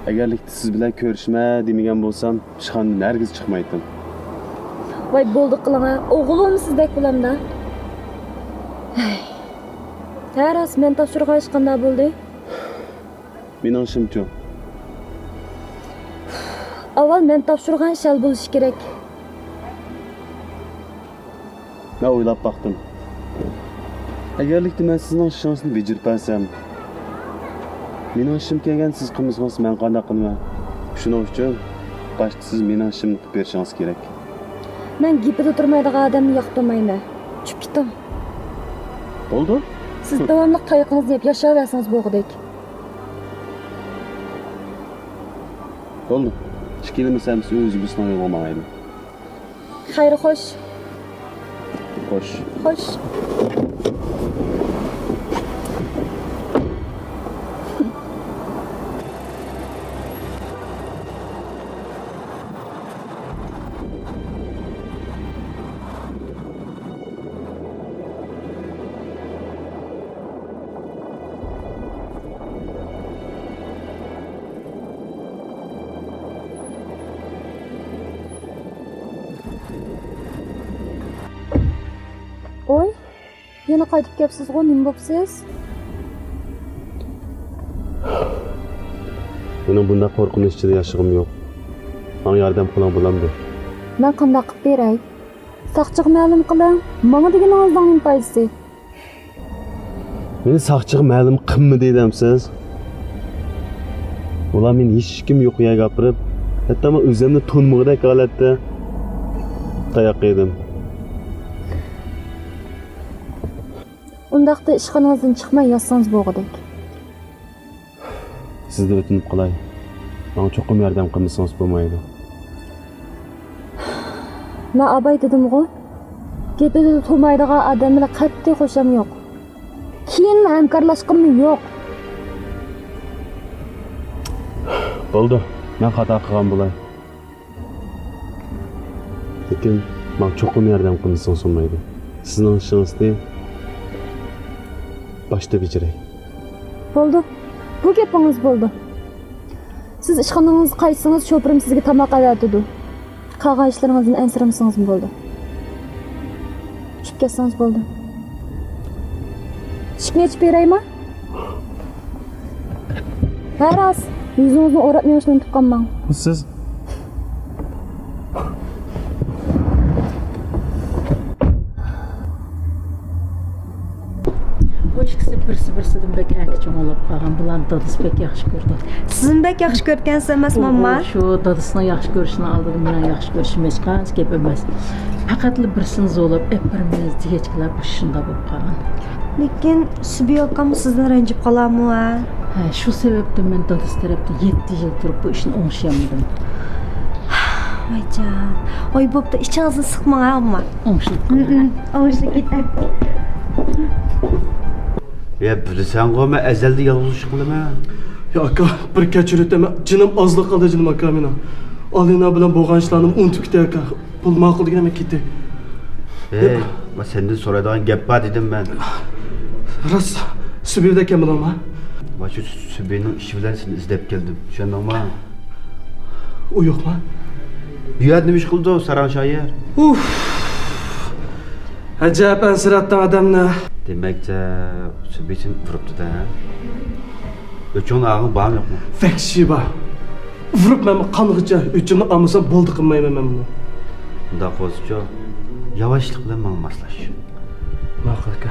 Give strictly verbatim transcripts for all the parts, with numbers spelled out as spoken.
ئەگەرلىكتە سىز بىلەن كۆرۈشمە دېمىگەن بولسام، ئىشخانىدىن ھەرگىز چىقمايتتىم. ۋاي، بولدى قىلىڭا، ئوغۇل بولمىسىزدەك بولامدا. ھەي. ھە، راست، مەن تاپشۇرغان ئىش قانداق بولدى؟ مېنىڭ ئىشىمچۇ؟ ئاۋۋال مەن تاپشۇرغان ئىش ھەل بولۇشى كېرەك. مەن ئويلاپ باقتىم. ئەگەرلىكتە مەن سىزنىڭ ئىشىڭىزنى بېجىرىپ بەرسەم، مېنىڭ ئىشىم كەلگەن، سىز قىلمىسىڭىز مەن قانداق قىلىمەن؟ شۇنىڭ ئۈچۈن باشتا سىز مېنىڭ ئىشىمنى قىلىپ بېرىشىڭىز كېرەك. مەن گېپىدە تۇرمايدىغان ئادەمنى ياقتۇرمايمەن. چۈشۈپ كېتىڭ. بولدى. سىز داۋاملىق تايىقىڭىزنى يەپ ياشاۋەرسىڭىز بولغۇدەك. بولدى. ئىككىلىمىز ھەممىسى ئۆزىمىزنىڭ يولىغا ماڭايلى. خەير، خوش. خوش. خوش. ۋوي، يەنە قايتىپ كەپسىزغۇ، نېمە بوپسىز؟ مېنىڭ بۇنداق قورقۇنچ ئىچىدە ياشىغۇم يوق. ماڭا ياردەم قىلىڭ، بولامدۇ؟ مەن قانداق قىلىپ بېرەي؟ ساقچىغا مەلۇم قىلىڭ. ماڭا دېگىنىڭىزنىڭ نېمە پايدىسى؟ مېنى ساقچىغا مەلۇم قىلمىدى دەمسىز؟ ئۇلار مېنى ھېچكىم يوق يەرگە ئاپىرىپ، ھەتتا مەن ئۆزۈمنى تونۇمىغۇدەك ھالەتتە تاياق يېدىم. ئۇنداقتا ئىشخانىڭىزدىن چىقماي ياتسىڭىز بولغۇدەك. سىزدىن ئۆتۈنۈپ قالاي. ماڭا چوقۇم ياردەم قىلمىسىڭىز بولمايدۇ. مەن ئاباي دېدىمغۇ؟ گېپىدە تۇرمايدىغان ئادەم بىلەن قەتئىي خوشام يوق. كېيىنمۇ ھەمكارلاشقىنىمۇ يوق. بولدى، مەن خاتا قىلغان بولاي. لېكىن ماڭا چوقۇم ياردەم قىلمىسىڭىز بولمايدۇ. سىزنىڭ ئىشىڭىزنى باشتا بېجىرەي. بولدى. بۇ گېپىڭىز بولدى. سىز ئىشخانىڭىزغا قايتسىڭىز، شوپۇرۇم سىزگە تاماق ئەۋەتىدۇ. قالغان ئىشلىرىڭىزدىن ئەنسىرىمىسىڭىزمۇ بولدى. چۈشۈپ كەتسىڭىز بولدى. ئىشىكنى ئېچىپ بېرەيمۇ؟ ھە، راست. يۈزىڭىزنى ئوراپ مېڭىشنى ئۇنتۇپ قالماڭ. سىز بۇ ئىككىسى بىرسى-بىرسىدىن بەك ئەكىچىڭ بولۇپ قالغان. بۇلارنى دادىسى بەك ياخشى كۆرىدۇ. سىزمۇ بەك ياخشى كۆرگەنسىز ئەمەسمۇ، ئۇ، ئامما؟ ئۇ شۇ دادىسىنىڭ ياخشى كۆرۈشىنىڭ ئالدىدا مېنىڭ ياخشى كۆرۈشۈم ھېچقانچە گەپ ئەمەس. پەقەتلا بىرسىنى زورلاپ ئېلىپ بېرىمىز دېگەچكىلا بۇ شۇنداق بولۇپ قالغان. لېكىن سۈبى ئاكام سىزدىن رەنجىپ قالارمۇ، ھە؟ ھە، شۇ سەۋەبتىن مەن دادىسى تەرەپتە يەتتە يىل تۇرۇپ بۇ ئىشنى ئوڭشىيالمىدىم. ۋايجان، ۋاي بوپتۇ، ئىچىڭىزنى سىقماڭ، ھە، ئامما. ئوڭشىلىپ قالىمەن. ئوڭشىلىپ كېتىڭ. يا، بىلىسەنغۇ، مەن ئەزەلدىن يالغۇز ئىش قىلىمەن. يا ئاكا، بىر كەچۈرۈپ ئۆتەمەن، جېنىم ئازلا قالدى، جېنىم ئاكا مېنىڭ. ئالىنا بىلەن بولغان ئىشلارنى ئۇنتۇپ كېتەي ئاكا. بولدى، ماقۇل دېگىنە مەن كېتەي. ھەي، ما سەندىن سورايدىغان گەپ بار دېدىم مەن. راست، سۈبى بىلەن كەلمىدىڭما؟ ما شۇ سۈبىنىڭ ئىشى بىلەن سېنى ئىزدەپ كەلدىم، چۈشەندىڭما؟ ئۇ يوقما؟ بۇ يەردە نېمە ئىش قىلىدۇ، ساراڭ شايىر؟ ئۇف! ئەجەب ئەنسىرەتتىڭ ئادەمنى. دېمەكچە، سۈبى سېنى ئۇرۇپتۇ-دە، ھە؟ ئۆچۈڭنى ئالغىنى بارمۇ يوقمۇ؟ ۋەھشىي بار. ئۇرۇپ مەنمۇ قانغىچە ئۆچۈمنى ئالمىسام بولدى قىلمايمەن مەن بۇنى. ئۇنداق بولسىچۇ، ياۋاشلىق بىلەن ماڭا ماسلاش. ماقۇل ئاكا.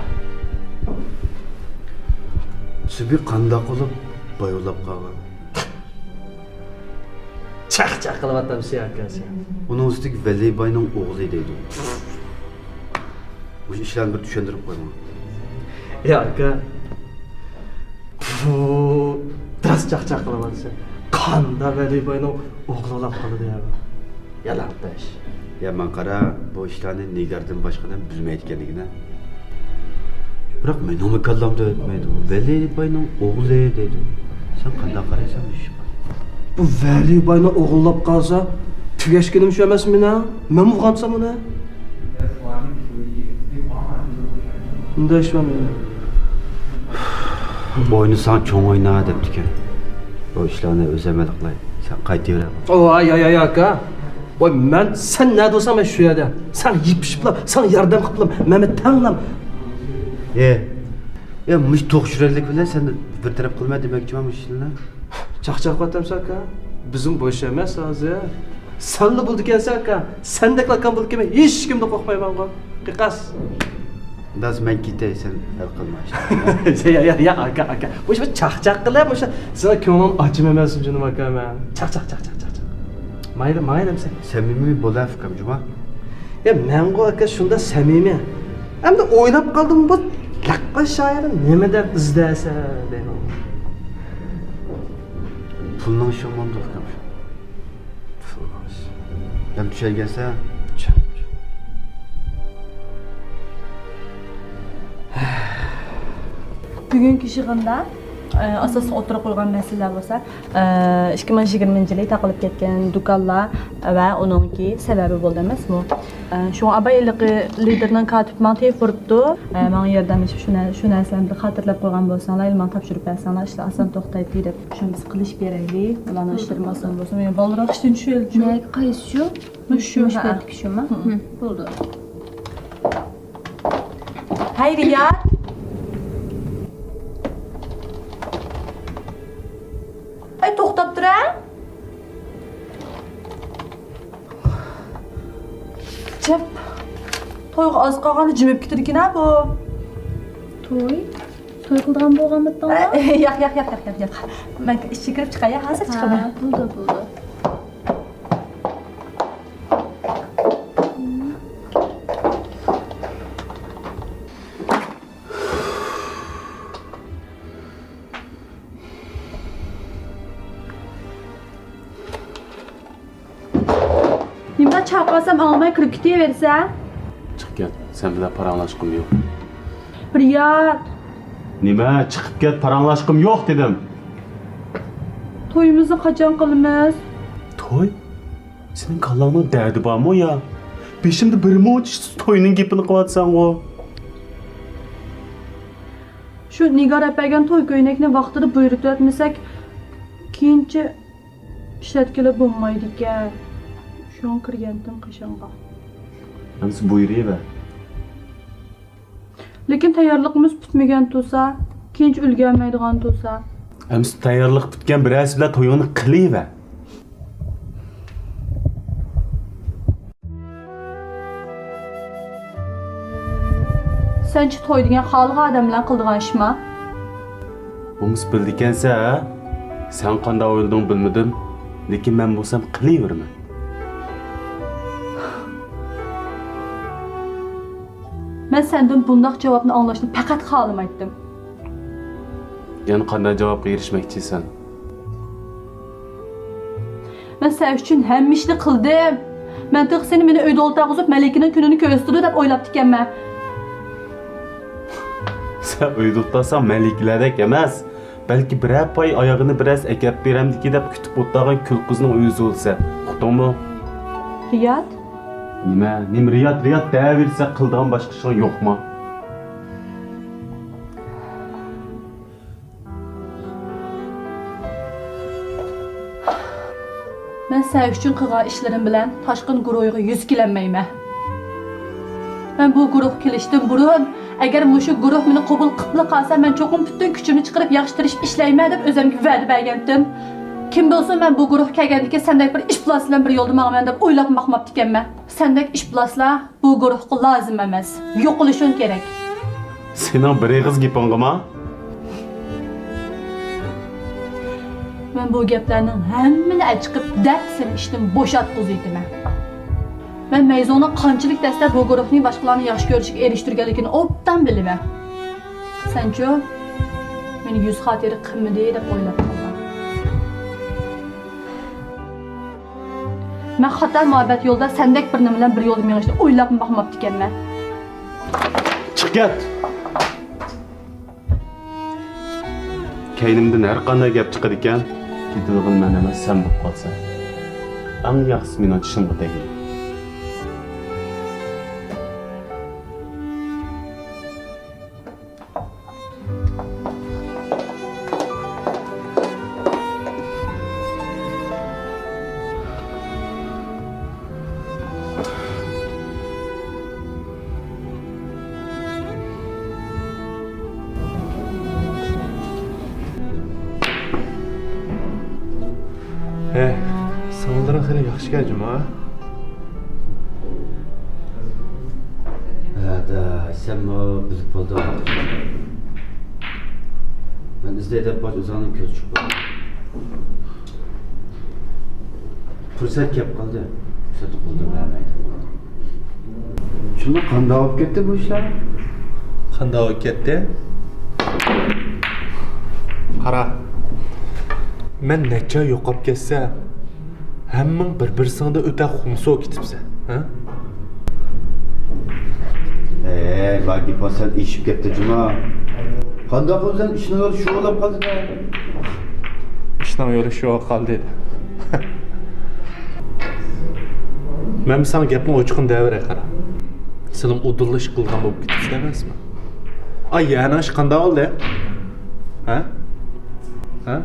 سۈبى قانداق بولۇپ باي بولاپ قالغان؟ چاقچاق قىلىۋاتامسەن ئاكا سەن؟ ئۇنىڭ ئۈستىگە ۋەلى باينىڭ ئوغلى دەيدۇ. مۇشۇ ئىشلارنى بىر چۈشەندۈرۈپ قويۇڭ. يا ئاكا، بۇ راست چاقچاق قىلىۋاتىسەن. قاندا ۋەلى باينىڭ ئوغلى بولاپ قالىدۇ يا بۇ. يالاڭتاش. يا ماڭا قارا، بۇ ئىشلارنى نىگاردىن باشقا ئادەم بىلمەيدىكەنلىكىنى. بىراق مېنىڭمۇ كاللامدىن ئۆتمەيدۇ. ۋەلى باينىڭ ئوغلى دەيدۇ. سەن قانداق قارايسەن بۇ ئىشقا؟ بۇ ۋەلى باينى ئوغرىلاپ قالسا، تۈگەشكىنىم شۇ ئەمەسمۇ مېنىڭ؟ مەنمۇ ئۇغرامسام ئۇنى؟ ئۇنداق ئىش بارمۇ؟ ئوينىساڭ چوڭ ئوينا دەپتىكەن. بۇ ئىشلارنى ئۆزۈم ھەل قىلاي. سەن قايتىۋەر. ۋاي، يا، يا، يا، ئاكا. ۋاي، مەن، سەن نەدە بولساڭ، مەن شۇ يەردە. ساڭا يېپىشىپلا، ساڭا ياردەم قىپلا، مەنمۇ تەڭلا. ئە، ئە، مۇشۇ توخۇ چۈشۈرەنلىك بىلەن سەن بىر تەرەپ قىلماي دېمەكچىمەن مۇشۇ ئىشنى. چاقچاق قىلىۋاتامسەن، ئاكا؟ بىزمۇ بوش ئەمەس ھازىر. سەنلا بولىدىكەنسەن، ئاكا. سەندەكلا ئاكام بولىدىكەن، مەن ھېچكىمدىن قورقمايمەنغۇ. قىقاس. داس، مەن كېتەي، سەن ھەل قىلما ئىشنى. يا، يا، يا، يا، ئاكا، ئاكا. مۇشۇ بىر چاقچاق قىلىپ، مۇشۇ سېنىڭ كۆڭلۈڭنى ئاچىمەن مەن، جېنىم ئاكا، مەن. چاق، چاق، چاق، چاق، چاق، چاق. ماڭايلى، ماڭايلى ئەمسە. سەمىمىي بول، ئۇكام، جۇما. يا، مەنغۇ ئاكا شۇنداق سەمىمىي. ئەمدى ئويلاپ قالدىم، بۇ لەققە شائىرى نېمە دەپ ئىزدەسە دەيمەن. پۇلنىڭ ئىشى بولمامدۇ، ئۇكام؟ پۇلنىڭ ئىشى. ھەم چۈشەنگەنسەن؟ چۈشەندىم. بۈگۈنكى يىغىندا، ئە، ئاساسلىق ئوتتۇرىغا قويغان مەسىلىلەر بولسا، ئىككى مىڭ يىگىرمىنچى يىلى تاقىلىپ كەتكەن دۇكانلار ۋە ئۇنىڭكى سەۋەبى بولدى ئەمەسمۇ؟ شۇڭا ئاباي ھېلىقى لىدېرنىڭ كاتىپى ماڭا تېلېفون ئۇرۇپتۇ. ماڭا ياردەملىشىپ شۇ نە-، شۇ نەرسىلەرنى بىر خاتىرىلەپ قويغان بولساڭلار، ماڭا تاپشۇرۇپ بەرسەڭلار، ئىشلار ئاسان توختايتتى دەپ. شۇنى بىز قىلىشىپ بېرەيلى. ئۇلارنىڭ ئىشلىرىمۇ ئاسان بولسۇن. يەنە بالدۇرراق ئىشتىن چۈشۈۋېلىپچۇ. نەگە، قايسى شۇ؟ مۇشۇ، مۇشۇ ھە. بەتتىكى شۇما؟ ھە. بولدى. ھەي، رىياد! ھەي، توختاپ تۇر، ھە! جەپ! تويغا ئاز قالغاندا جىمىپ كېتىدىكەن، ھە، بۇ؟ توي؟ توي قىلىدىغان بولغانمىدىڭلار؟ ياق، ياق، ياق، ياق، ياق، ياق. مەن ئىچىگە كىرىپ چىقاي، ھە، ھازىر چىقىمەن. ھە، بولدى، بولدى. نېمىلا چاقىرسام ئاڭلىماي كىرىپ كېتىۋېرىسەن؟ چىقىپ كەت، سەن بىلەن پاراڭلاشقۇم يوق. رىياد! نېمە؟ چىقىپ كەت، پاراڭلاشقۇم يوق دېدىم. تويىمىزنى قاچان قىلىمىز؟ توي؟ سېنىڭ كاللاڭنىڭ دەردى بارمۇ يا؟ بېشىمدا بىر مۇنچە توينىڭ گېپىنى قىلىۋاتىسەنغۇ. شۇ نىگار ئەپەرگەن توي كۆينەكنى ۋاقتىدا بۇيرۇتۇۋەتمىسەك، كېيىنچە ئىشلەتكىلى بولمايدىكەن. شۇڭا كىرگەنتىم قېشىڭغا. ئەمسە بۇيرۇۋەر. لېكىن تەييارلىقىمىز پۈتمىگەن تۇرسا، كېيىنچە ئۈلگۈرەلمەيدىغان تۇرسا. ئەمسە تەييارلىق پۈتكەن بىرەرسى بىلەن تويۇڭنى قىلىۋەر. سەنچە توي دېگەن خالىغان ئادەم بىلەن قىلىدىغان ئىشما؟ بولمىسا بىلىدىكەنسەن، ھە؟ سەن قانداق ئويلىدىڭ بىلمىدىم، لېكىن مەن بولسام قىلىۋېرىمەن. مەن سەندىن بۇنداق جاۋابنى ئاڭلاشنى پەقەت خالىمايتتىم. يەنە قانداق جاۋابقا ئېرىشمەكچىسەن؟ مەن سەن ئۈچۈن ھەممە ئىشنى قىلدىم. مەن تېخى سېنى مېنى ئۆيدە ئولتۇرغۇزۇپ، مەلىكىنىڭ كۈنىنى كۆرسىتىدۇ دەپ ئويلاپتىكەنمەن. سەن ئۆيدە ئولتۇرساڭ مەلىكىلەردەك ئەمەس، بەلكى بىرەر پاي ئايىغىنى بىرەرسى ئەكەپ بېرەمدىكى دەپ كۈتۈپ ئولتۇرغان كۈل قىزنىڭ ئۆزى بولىسەن. ئۇقتۇڭمۇ؟ رىياد. نېمە؟ نېمە رىياد، رىياد دەۋېرىسەن، قىلىدىغان باشقا ئىشىڭ يوقمۇ؟ مەن سەن ئۈچۈن قىلغان ئىشلىرىم بىلەن تاشقىن گۇرۇھىغا يۈز كېلەلمەيمەن. مەن بۇ گۇرۇھقا كېلىشتىن بۇرۇن، ئەگەر مۇشۇ گۇرۇھ مېنى قوبۇل قىپلا قالسا، مەن چوقۇم پۈتۈن كۈچۈمنى چىقىرىپ ياخشى تىرىشىپ ئىشلەيمەن دەپ ئۆزۈمگە ۋەدە بەرگەنتىم. كىم بىلسۇن، مەن بۇ گۇرۇھقا كەلگەندىن كېيىن سەندەك بىر ئىپلاسلار بىلەن بىر يولدا ماڭىمەن دەپ ئويلاپمۇ باقماپتىكەنمەن. سەندەك ئىپلاسلار بۇ گۇرۇھقا لازىم ئەمەس. يوقىلىشىڭ كېرەك. سېنىڭ بىر ئېغىز گېپىڭغىما؟ مەن بۇ گەپلەرنىڭ ھەممىنى ئەچىقىپ دەپ سېنى ئىشتىن بوشاتقۇزۇۋېتىمەن. مەن مەيزۇڭنىڭ قانچىلىك دەسسەپ بۇ گۇرۇھنى باشقىلارنى ياخشى كۆرۈشكە ئېرىشتۈرگەنلىكىنى ئوبدان بىلىمەن. سەنچۇ؟ مېنى يۈز خاتىرە قىلمىدى دەپ ئويلاپ قالغان. مەن خاتا مۇھەببەت يولىدا سەندەك بىر نېمە بىلەن بىر يولدا مېڭىشنى ئويلاپمۇ باقماپتىكەنمەن. چىق كەت! كەينىمدىن ھەر قانداق گەپ چىقىدىكەن، كېتىدىغىنى مەن ئەمەس، سەن بولۇپ قالىسەن. ئەڭ ياخشىسى مېنىڭ چىشىمغا تەگمە. ھە، سىڭىللىرىڭ خېلى ياخشىكەن جۇما. ھەدە، سەنمۇ بىلىپ بولدۇڭ. مەن ئىزدەي دەپ باش ئۆزۈڭنى كۆز چۇقۇپ. پۇرسەت كەپ قالدى. پۇرسەتنى قولدىن بەرمەي. شۇنداق قانداق بولۇپ كەتتى بۇ ئىشلار؟ قانداق بولۇپ كەتتى؟ قارا، مەن نەچچە ئاي يوقاپ كەتسەم، ھەممىڭ بىر-بىرسىڭدە ئۆتە خۇمسۇ كېتىپسەن، ھە؟ ئەي، ۋاي گېپىڭ سەل ئېشىپ كەتتى جۇما. قانداق قىلىسەن، ئىشنىڭ يولى شۇ بولۇپ قالدى-دە. ئىشنىڭ يولى شۇ بولۇپ قالدى. مەن ساڭا گەپنىڭ ئوچۇقىنى دەۋېرەي، قارا. سىلىم ئۇدۇللا ئىش قىلغان بولۇپ كېتىپسىز ئەمەسمۇ؟ ئاي، يەنە ئىش قانداق بولدى؟ ھە؟ ھە؟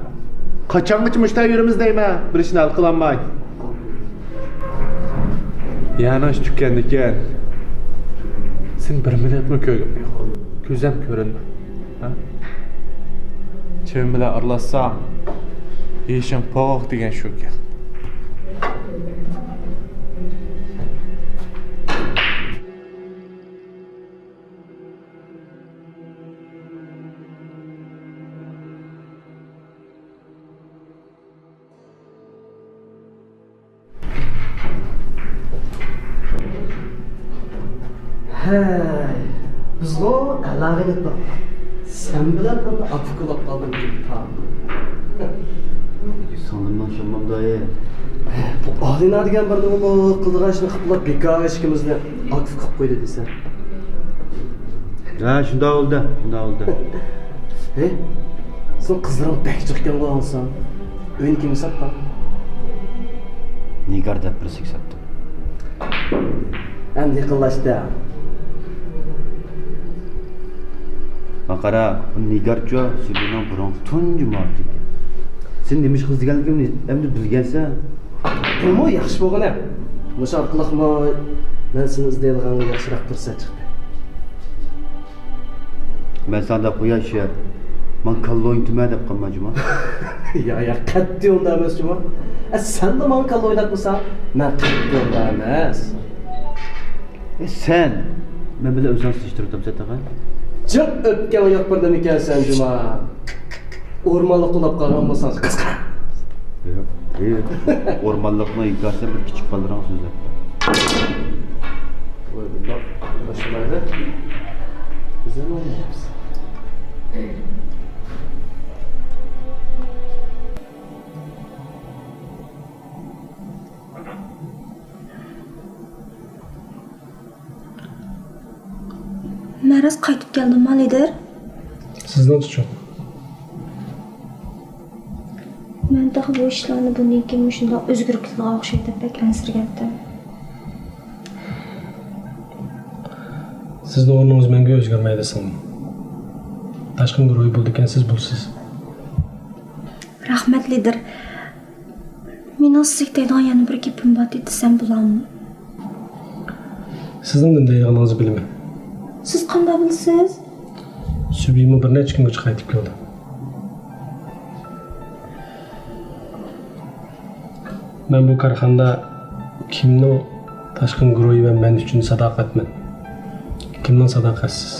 قاچانغىچە مۇشۇنداق يۈرىمىز دەيمەن، بىر ئىشنى ھەل قىلالماي. يەنە ئىش تۈگىگەندىكىن، سېنى بىر مىنۇتمۇ كۆرگۈم يوق. كۆزۈم كۆرۈنمەي. ھە؟ چىۋىن بىلەن ئارىلاشساڭ، يېشىڭ پوق دېگەن شۇكەن. ھەي، بىزغۇ ئەلاغىنى توپ. سەن بىلەن ئەمدى ئاكا بولاپ قالدىم، تا. سىڭلىمنىڭ شاممام دايى. بۇ ئالىنا دېگەن بىر نېمە قىلىدىغان ئىشنى قىلىپ بولۇپ، بىكار ئىككىمىزنى ئاكا قىلىپ قويدى دېسە. ھە، شۇنداق بولدى، شۇنداق بولدى. ھەي، سېنىڭ قىزلىرىڭ بەك جىقكەنغۇ ئاڭلىسام. ئۆينى كىمگە ساتقان؟ نىگار دەپ بىرسىگە ساتتىم. ئەمدى يېقىنلاشتى. ما قارا، بۇ نىگارچۇ سۈبىنىڭ بۇرۇنقى تۇنجى مۇھەببىتى. سېنىڭ نېمە ئىش قىلىدىغانلىقىڭنى ئەمدى بىلگەنسەن. بۇمۇ ياخشى بولغىنى. مۇشۇ ئارقىلىقمۇ مەن سېنى ئىزدەيدىغانغا ياخشىراق پۇرسەت چىقتى. مەن ساڭا دەپ قوياي شېئىر. ماڭا كاللا ئوينىتىمەن دەپ قالما جۇما. يا، يا، قەتئىي ئۇنداق ئەمەس جۇما. ئە، سەنلا ماڭا كاللا ئويناتمىساڭ، مەن قەتئىي ئۇنداق ئەمەس. ئە، سەن مەن بىلەن ئۆزۈڭنى سېلىشتۇرۇۋاتامسەن تېخى؟ جىق ئۆپكەڭ يوق بىر نېمىكەنسەن جۇما. ئورمانلىقتا ئۇلاپ قالغان بولساڭ قىسقا. ياق، ياق. ئورمانلىقنىڭ ھېكايىسىنى بىر كىچىك بالىلىرىڭغا سۆزلەپ بەر. ۋاي، بۇنداق باشلىمايلى. بىز ھەم ئوينايمىز. مەن راست قايتىپ كەلدىمما، لىدىر؟ سىزنىڭچىچۇ؟ مەن تېخى بۇ ئىشلارنى بۇندىن كېيىن مۇشۇنداق ئۆزگىرىپ كېتىدىغان ئوخشايدۇ دەپ بەك ئەنسىرىگەنتىم. سىزنىڭ ئورنىڭىز مەڭگۈ ئۆزگەرمەيدۇ، سىڭلىم. تاشقىن گۇرۇھى بولىدىكەنسىز، بولىسىز. رەھمەت، لىدىر. مېنىڭ سىزگە دەيدىغان يەنە بىر گېپىم بار دېسەم بولاممۇ؟ سىزنىڭ نېمە دەيدىغىنىڭىزنى بىلىمەن. سىز قانداق بىلىسىز؟ سۈبىمۇ بىر نەچچە كۈنگىچە قايتىپ كەلدى. مەن بۇ كارخانىدا كىمنىڭ تاشقىن گۇرۇھى ۋە مەن ئۈچۈن ساداقەتمەن، كىمنىڭ ساداقەتسىز،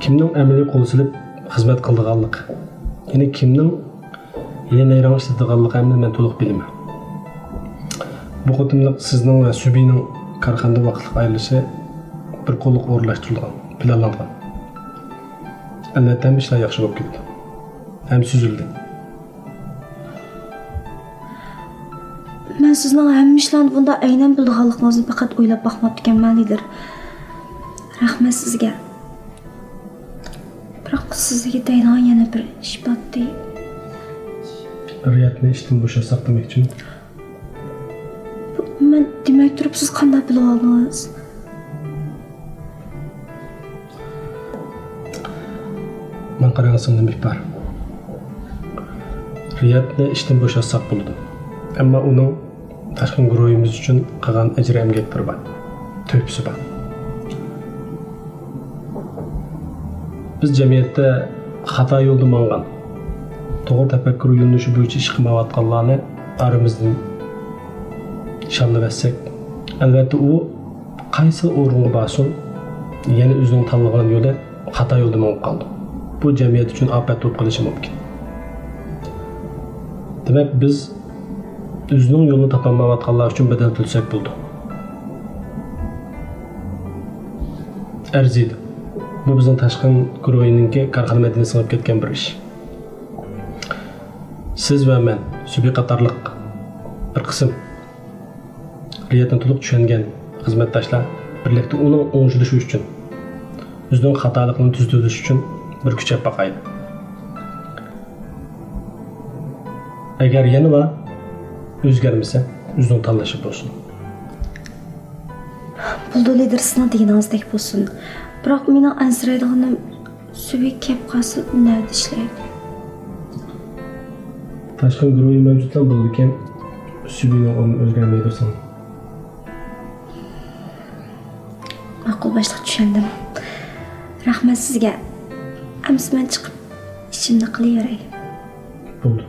كىمنىڭ ئەمەلىي قول سېلىپ خىزمەت قىلىدىغانلىقى، يەنى كىمنىڭ ھىيلە-نەيرەڭ ئىشلىتىدىغانلىقى ھەممىنى مەن تولۇق بىلىمەن. بۇ قېتىملىق سىزنىڭ ۋە سۈبىنىڭ كارخانىدا ۋاقىتلىق ئايرىلىشى بىر قوللۇق ئورۇنلاشتۇرۇلغان، پىلانلانغان. ئەلۋەتتە، ھەممە ئىشلار ياخشى بولۇپ كېتىدۇ. ھەم سۈزۈلدى. مەن سىزنىڭ ھەممە ئىشلارنى بۇنداق ئەينەن بىلىدىغانلىقىڭىزنى پەقەت ئويلاپ باقماپتىكەنمەن، لىدىر. رەھمەت سىزگە. بىراق سىزگە دەيدىغان يەنە بىر ئىش باتتى. رىيادنى ئىشتىن بوشاتساق دېمەكچىمۇ؟ مەن دېمەي تۇرۇپ سىز قانداق بىلىۋالدىڭىز؟ ماڭا قاراڭ، سىڭلىم ئىپار. رىيادنى ئىشتىن بوشاتساق بولىدۇ. ئەمما ئۇنىڭ تاشقىن گۇرۇھىمىز ئۈچۈن قىلغان ئەجرى ئەمگەكلىرى بار، تۆھپىسى بار. بىز جەمئىيەتتە خاتا يولدا ماڭغان، توغرا تەپەككۇر يۆنىلىشى بويىچە ئىش قىلمايۋاتقانلارنى ئارىمىزدىن شاللىۋەتسەك، ئەلۋەتتە، ئۇ قايسى ئورۇنغا بارسۇن، يەنە ئۆزىنىڭ تاللىغان يولى خاتا يولدا مېڭىپ قالىدۇ. بۇ جەمئىيەت ئۈچۈن ئاپەت بولۇپ قېلىشى مۇمكىن. دېمەك، بىز ئۆزىنىڭ يولىنى تاپالمايۋاتقانلار ئۈچۈن بەدەل تۆلىسەك بولىدۇ. ئەرزىيدۇ. بۇ بىزنىڭ تاشقىن گۇرۇھىنىڭكى كارخانا مەدەنىيىتى سىڭىپ كەتكەن بىر ئىش. سىز ۋە مەن، سۈبى قاتارلىق بىر قىسىم رىيەتنى تولۇق چۈشەنگەن خىزمەتداشلار بىرلىكتە ئۇنىڭ ئوڭشىلىشى ئۈچۈن، ئۆزىنىڭ خاتالىقىنى تۈزىتىۋېلىش ئۈچۈن بىر كۈچەپ باقايلى. ئەگەر يەنىلا ئۆزگەرمىسە، ئۆزىنىڭ تاللىشى بولسۇن. بولىدۇ، لىدىر، سىزنىڭ دېگىنىڭىزدەك بولسۇن. بىراق مېنىڭ ئەنسىرەيدىغىنىم، سۈبى كەپ قالسا، ئۇ نەدە ئىشلەيدۇ؟ تاشقىن گۇرۇھى مەۋجۇتلا بولىدىكەن، سۈبىنىڭ ئورنى ئۆزگەرمەيدۇ ساڭا. ماقۇل، باشلىق، چۈشەندىم. رەھمەت سىزگە. ئەمسە مەن چىقىپ، ئىشىمنى قىلىۋېرەي. بولدى.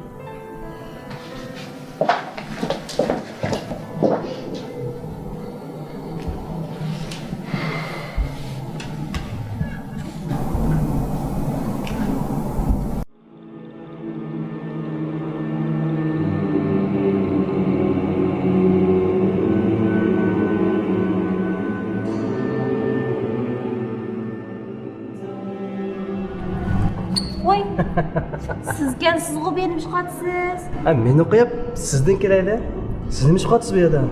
ۋاي، سىزكەنسىزغۇ، بۇ يەردە نېمە ئىش قىلىۋاتىسىز؟ ھە، مېنى قويۇپ، سىزدىن كېلەيلى. سىز نېمە ئىش قىلىۋاتىسىز بۇ يەردە؟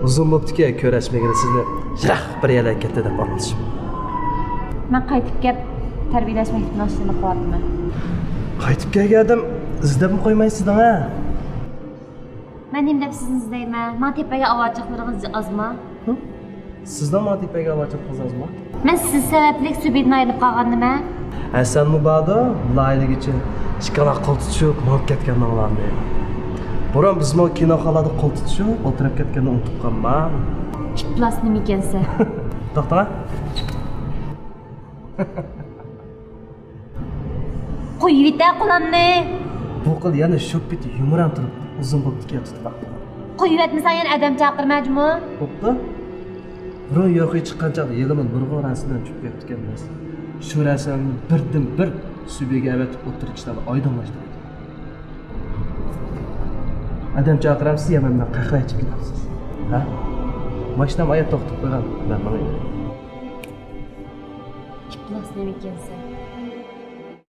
ئۇزۇن بوپتىكەن كۆرۈشمىگىلى، سىزنى يىراق بىر يەرلەرگە كەتتى دەپ ئاڭلىشىم. مەن قايتىپ كەپ، تەربىيەلەش مەكتىپىنىڭ ئىشلىرىنى قىلىۋاتىمەن. قايتىپ كەلگەندىم، ئىزدەپمۇ قويمايسىز دەڭە. مەن نېمە دەپ سىزنى ئىزدەيمەن؟ ماڭا تېپىگەن ئاۋارىچىلىقلىرىڭىز ئازمۇ؟ ھە؟ سىزنىڭ ماڭا تېپىگەن ئاۋارىچىلىقىڭىز ئازمۇ؟ مەن سىز سەۋەبلىك سۈبىدىن ئايرىلىپ قالغاندىمەن. ھە، سەنمۇ باردۇ، لايىھىلىگۈچى. ئىككىڭلار قول تۇتۇشۇپ مېڭىپ كەتكەنلىرىڭلارنى. بۇرۇن بىزمۇ كىنوخانىلاردا قول تۇتۇشۇپ ئولتۇرۇپ كەتكەننى ئۇنتۇپ قالما. ئىپلاس نېمە ئىكەنسەن؟ توختاڭە. قويۇۋېتە قولۇمنى. بۇ قىز يەنە شۇ پېتى يۇمران تۇرۇپ ئۇزۇن بوپتىكەن تۇتۇپ باقتى. قويۇۋەتمىسەڭ يەنە ئادەم چاقىرما جۇمۇ. بوپتۇ. بۇرۇن يۇقىرى چىققان چاغدا يېلىمۇ نۇرغۇن رەسىملەر چۈشۈپ كېتىپتىكەن. شۇ رەسىملەرنى بىردىن بىر سۈبىگە ئەۋەتىپ ئوتتۇرا كىشىلەرنى ئايدىڭلاشتۇردى. ئادەم چاقىرامسىز يا مەن بىلەن قەھۋە ئىچىپ كېتەمسىز؟ ھە؟ ماشىنام ئايا توختىتىپ قويغان، مەن ماڭاي. ئىپلاس نېمە ئىكەنسەن؟